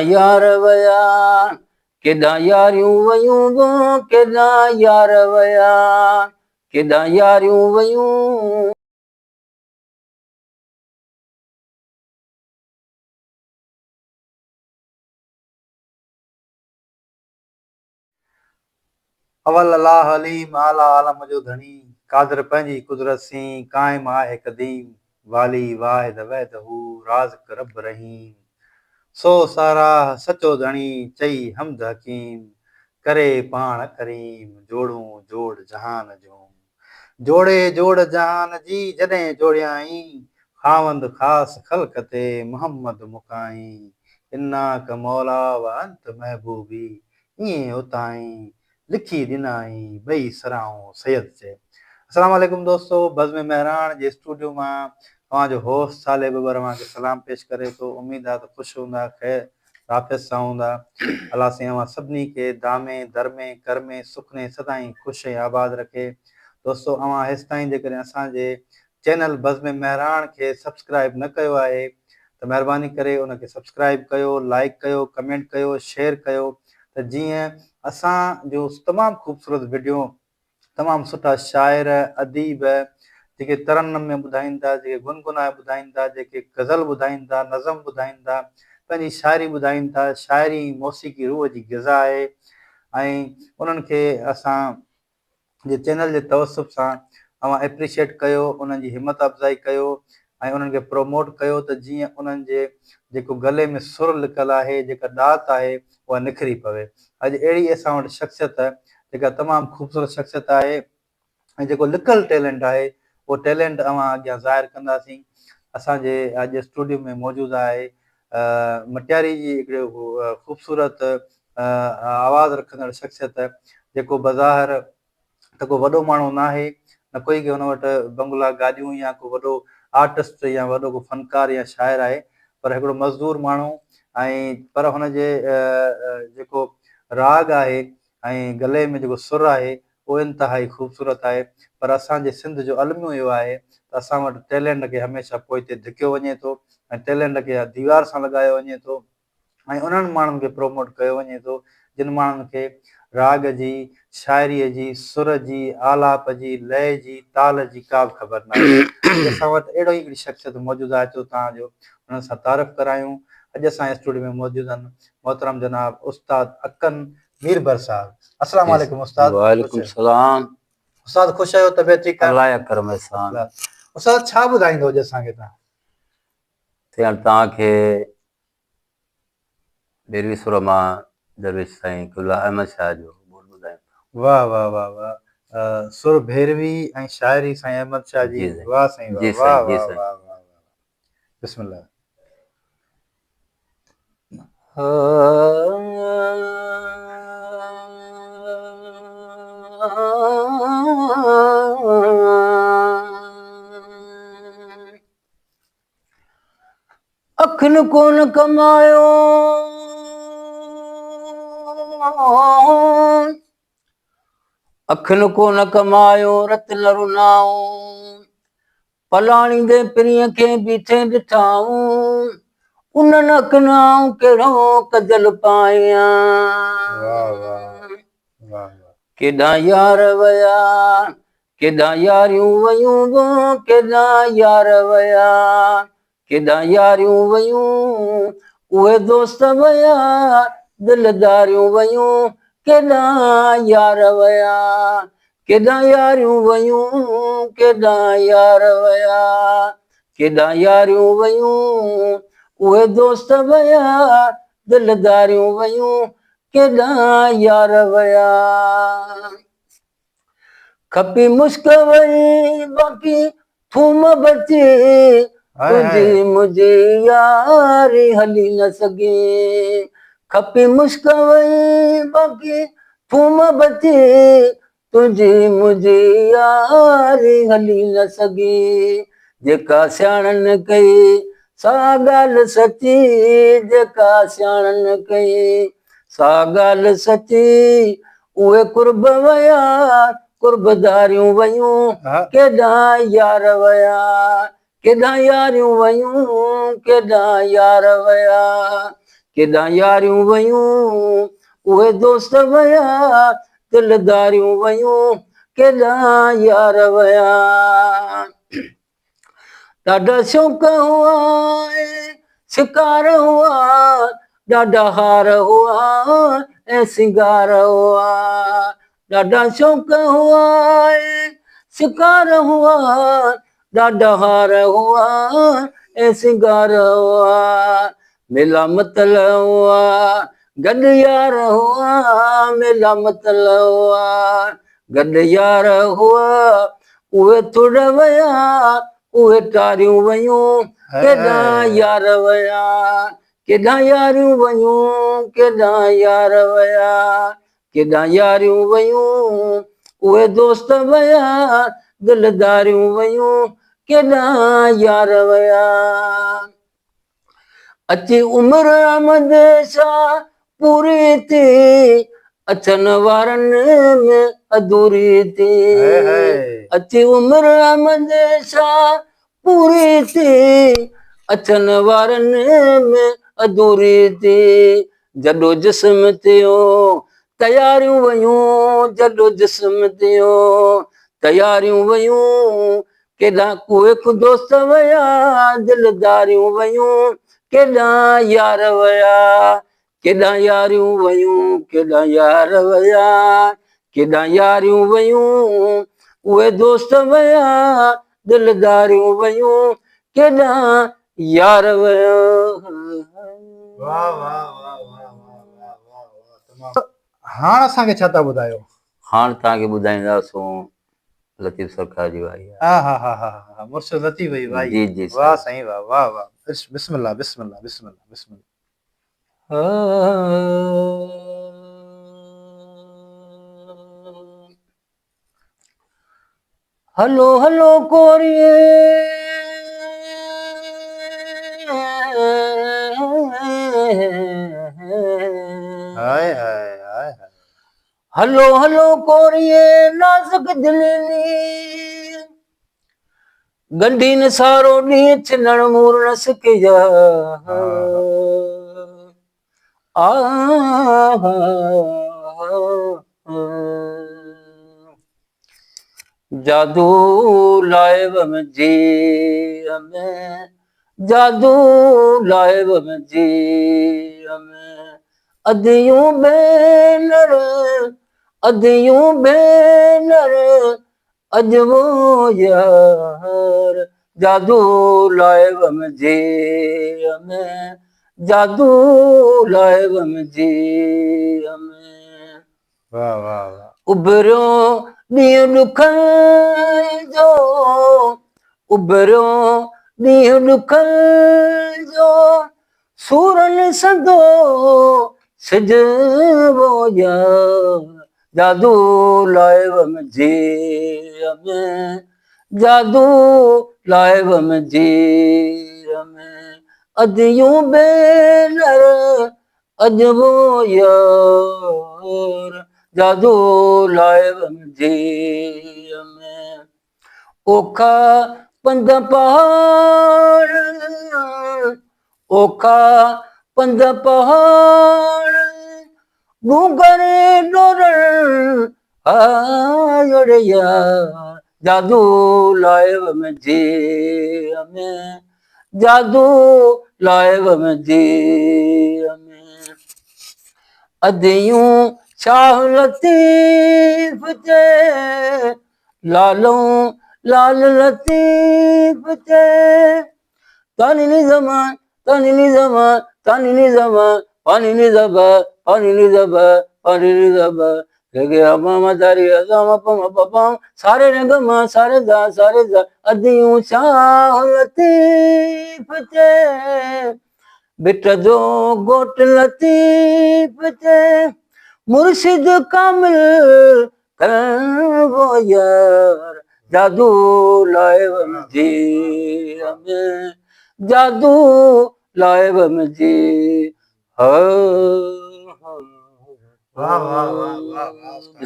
يار ويا، ڪيڏانهن ياريون ويون، ڪيڏانهن يار ويا، ڪيڏانهن ياريون ويون. اول الله عليم اعليٰ عالم جو ڌڻي، قادر پنهنجي قدرت سين، قائم آهي قديم، والي واحد وحده، رازق رب رحيم، سو ساراهه سچو ڌڻي، چئي حمد حڪيم، ڪري پاڻ ڪريم، جوڙون جوڙ جهان جون. جوڙي جوڙ جهان جي، جڏهن جوڙيائين، خاوند خاص خلق تي، محمد مڪائين، اناڪ مولا و انت محبوبي، ائين اتائين، لکي ڏنائين، ٻئي سرائون سيد چئي. السلام عليڪم دوستو بزم مهراڻ جي اسٽوڊيو مان اوهان جو هوسٽ صالح ٻٻر اوهان کي سلام پيش ڪري ٿو اميد آ ته خوش هوندا خير عافيت سان هوندا الله سائين اوهان سڀني کي دامي درمي ڪرمي سکني سدائين خوش ۽ آباد رکي دوستو اوهان هيستائين جيڪڏهن اسان جي چينل بزم مهراڻ کي سبسڪرائيب نه ڪيو آهي ته مهرباني ڪري ان کي سبسڪرائيب ڪيو لائيڪ ڪيو ڪمينٽ ڪيو شيئر ڪيو ته جيئن اسان جون تمام خوبصورت وڊيو تمام سٺا شاعر اديب جيڪي ترنم ۾ ٻڌائين ٿا جيڪي گنگنائي ٻڌائين ٿا جيڪي غزل ٻڌائين ٿا نظم ٻڌائين ٿا پنهنجي شاعري ٻڌائين ٿا شاعري ۽ موسيقي روح جي غذا آهي ۽ انهن کي اسان جي چينل جي توسط سان اوهان ايپريشيٽ ڪيو انهن جي همت افزائي ڪيو ۽ انهن کي پروموٽ ڪيو ته جيئن انهن جي جيڪو گلي ۾ سر لڪل آهي جيڪا ڏات آهي اها نکري پوي اڄ اهڙي اسان وٽ شخصيت جيڪا تمام خوبصورت شخصيت آهي ۽ جيڪو لڪل ٽيلنٽ آهي اهو ٽيلنٽ اوهان اڳيان ظاهر ڪنداسين اسان جي اڄ اسٽوڊيو ۾ موجود آهي مٽياري جي هڪڙي خوبصورت آواز رکندڙ شخصيت جيڪو بظاهر ته ڪو وڏو ماڻهو ناهي نه ڪوئي ڪي هن وٽ بنگلا گاڏيون يا ڪو وڏو آرٽسٽ يا وڏو ڪو فنڪار يا شاعر آهي پر هڪڙو مزدور ماڻهو ۽ پر هن جي جيڪو راڳ آهي ۽ گلي ۾ جيڪو سر آهي اهو انتهائي خوبصورت آهي پر اسان جي سنڌ جو الميو اهو آهي ته اسان وٽ ٽيلنٽ کي هميشه پوئتي ڌڪيو وڃي ٿو ۽ ٽيلنٽ کي ديوار سان لڳايو وڃي ٿو ۽ انهن ماڻهن کي پروموٽ ڪيو وڃي ٿو جن ماڻهن کي راڳ جي، شاعريء جي، سر جي، آلاپ جي، لئه جي، تال جي ڪا به خبر ناهي. اڄ اسان وٽ اهڙو ئي هڪڙي شخصيت موجود آهي اچو توهان جو انهن سان تعارف ڪرايون. اڄ اسان جي اسٽوڊيو ۾ موجود آهن محترم جناب استاد اڪن ميربر صاحب. السلام عليڪم استاد. وعليڪم السلام. استاد خوش آهيو طبيعت ٺيڪ آهي؟ الله جا ڪرم احسان. استاد ڇا ٻڌائيندو اڄ اسان کي توهان؟ سائين توهان کي ڀيروي سر مان درويش سائين قبلا احمد شاهه جو ٻول ٻڌايون ٿا. واه واه واه واه سر ڀيروي ۽ شاعري سائين احمد شاهه جي واه سائين واه واه واه واه واه بسم الله. اکين ڪونه ڪمايو اکين ڪونه ڪمايو رت نه رنائون پلاڻيندي پرينء کي بيٺي ڏٺائون، انهن اکين آئون ڪهڙو ڪجل پايان. ڪيڏانهن يار ويا، ڪيڏانهن ياريون ويون، ڪيڏانهن يار ويا، ڪيڏانهن ياريون ويون، اهي دوست ويا، دلداريون ويون، ڪيڏانهن يار ويا، ڪيڏانهن ياريون ويون، ڪيڏانهن يار ويا، ڪيڏانهن ياريون ويون، اهي دوست ويا، دلداريون ويون، ڪيڏانهن يار ويا. کپي مشڪ وئي باقي ٿوم بچي تنهنجي منهنجي ياري هلي نه سگهي کپي مشڪ وئي باقي ٿوم بچي تنهنجي منهنجي ياري هلي نه سگهي جيڪا سياڻن ڪئي سا ڳالهه سچي جيڪا سياڻن ڪئي سا ڳالهه سچي اهي قرب ويا قربداريون ويون ڪيڏانهن يار ويا ڪيڏانهن ياريون ويون ڪيڏانهن يار ويا. ڪيڏانهن ياريون ويون، اهي دوست ويا، دلداريون ويون، ڪيڏانهن يار ويا. ڏاڍا شوق هئا ۽ شڪار هئا، ڏاڍا هار هئا ۽ سينگار هئا. ڏاڍا شوق هئا ۽ شڪار هئا، ڏاڍا هار هئا ۽ سينگار هئا. ميلا متل هئا، گڏ يار هئا، ميلا متل هئا، گڏ يار هئا. اهي ٿڙ ويا، اهي ٽاريون ويون، ڪيڏانهن يار ويا، ڪيڏانهن ياريون ويون، ڪيڏانهن يار ويا، ڪيڏانهن ياريون ويون، اهي دوست ويا، دلداريون ويون، ڪيڏانهن يار ويا. اچي عمر احمد شاهه پوري ٿي، اچن وارن ۾ اڌوري ٿي. اچي عمر احمد شاهه پوري ٿي، اچن وارن ۾ اڌوري ٿي. جڏو جسم ٿيو تياريون ويون، جڏو جسم ٿيو تياريون ويون، ڪيڏانهن ڪوهڪ دوست ويا، دلداريون ويون، ڪيڏانهن يار ويا، ڪيڏانهن ياريون ويون، ڪيڏانهن يار ويا، ڪيڏانهن ياريون ويون، اهي دوست ويا، دلداريون ويون، ڪيڏانهن يار ويا. واه واه واه واه واه واه واه واه تمام. هاڻ اسان کي ڇا ٿا ٻڌايو؟ هاڻ توهان کي ٻڌائينداسون لطيف سرڪار جي وائي آهي. آهاهاهاها مرشد لطيف جي وائي جي جي واه سائين. سائين واه واه واه بسم الله بسم الله بسم الله بسم الله. هلو هلو ڪوريي هاء هاء هاء هاء. هلو هلو ڪوريي نازڪ دليلي ڳنڍين سارو ڏينهن ڇنڻ مور نه سکيا جادو لائي وم جي ۾ جادو لائي وم جي ۾ اديون ڀينر اديون ڀينر اڄ وو يار جادو لائي وم جي ۾ جادو لائي وم جي ۾. واه واه واه. اڀريو ڏينهن ڏکن جو اڀريو ڏينهن ڏکن جو سورن سندو سج وو يار جادو لائي وم جي ۾ جادو لائي وم جي ۾ اديون ڀينر اڄ وو يار جادو لائي وم جي ۾. اوکا پنڌ پهاڙ اوکا پنڌ پهاڙ ڏونگر ڏورڻ آيڙ يار جادو لائي وم جي ۾ جادو لائي وم جي ۾. اديون شاهه لطيف چي لالو لال لطيف چي تاني ني زما تاني ني زما تاني ني زما پاني ني زبا پاني ني زبا پاني ني زبا رگي ما ما داري ازا ما پا ما پا پا ساري رنگ ما ساري دا ساري دا اديون شاهه لطيف چي بٽ جو گهوٽ لطيف چي مرشد ڪامل ڪرڻ يار جادو لائي وم جي ۾ جادو لائي وم جي واه واه واه واه واه.